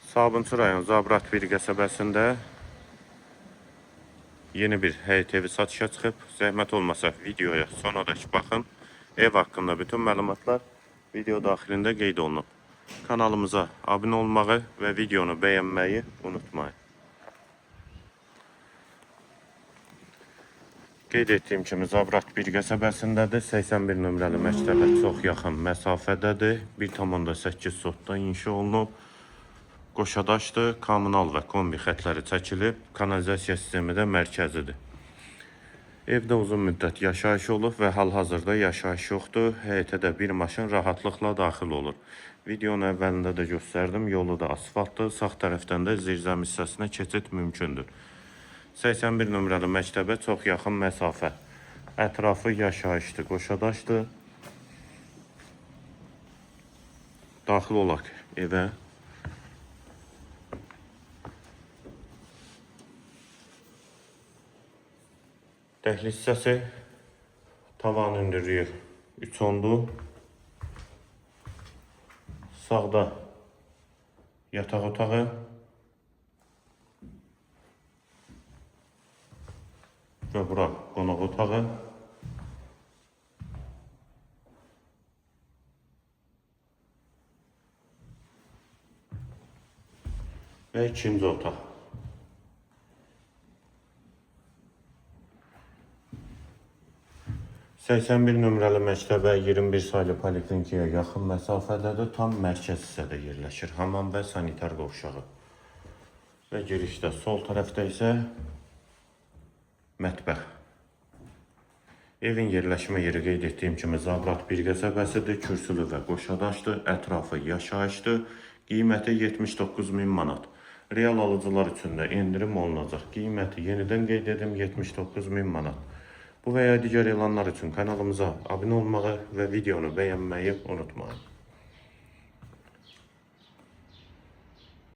Sabunçu rayon Zabrat 1 qəsəbəsində yeni bir həyət evi satışa çıxıb. Zəhmət olmasa videoya sonadək baxın. Ev haqqında bütün məlumatlar video daxilində qeyd olunub. Kanalımıza abunə olmağı və videonu bəyənməyi unutmayın. Qeyd etdiyim kimi Zabrat 1 qəsəbəsindədir. 81 nömrəli məktəbə çox yaxın məsafədədir. 1,8 sotdan inşa olunub. Qoşadaşdır, kommunal və kombi xətləri çəkilib, kanalizasiya sistemi də mərkəzidir. Evdə uzun müddət yaşayış olub və hal-hazırda yaşayış yoxdur. Həyətə də bir maşın rahatlıqla daxil olur. Videonun əvvəlində də göstərdim, yolu da asfaltdır. Sağ tərəfdən də zirzəmi hissəsinə keçid mümkündür. 81 nömrəli məktəbə çox yaxın məsafə. Ətrafı yaşayışdır, qoşadaşdır. Daxil olaq evə. Dəhliz hissəsi tavan hündürlüyü 3,10-dur. Sağda yataq otağı. Və bura qonaq otağı. Və ikinci otaq. ...81 nömrəli məktəbə 21 saylı poliklinikaya yaxın məsafədədir. Tam mərkəz hissədə yerləşir. Hamam və sanitar qovşağı. Və girişdə sol tərəfdə isə mətbəx. Evin yerləşmə yeri qeyd etdiyim kimi Zabrat 1 qəsəbəsidir, kürsülü və qoşadaşdır, ətrafı yaşayışdır. Qiyməti 79 min manat. Real alıcılar üçün də endirim olunacaq. Qiyməti yenidən qeyd edim 79 min manat. Bu və ya digər elanlar üçün kanalımıza abunə olmağı və videonu bəyənməyi unutmayın.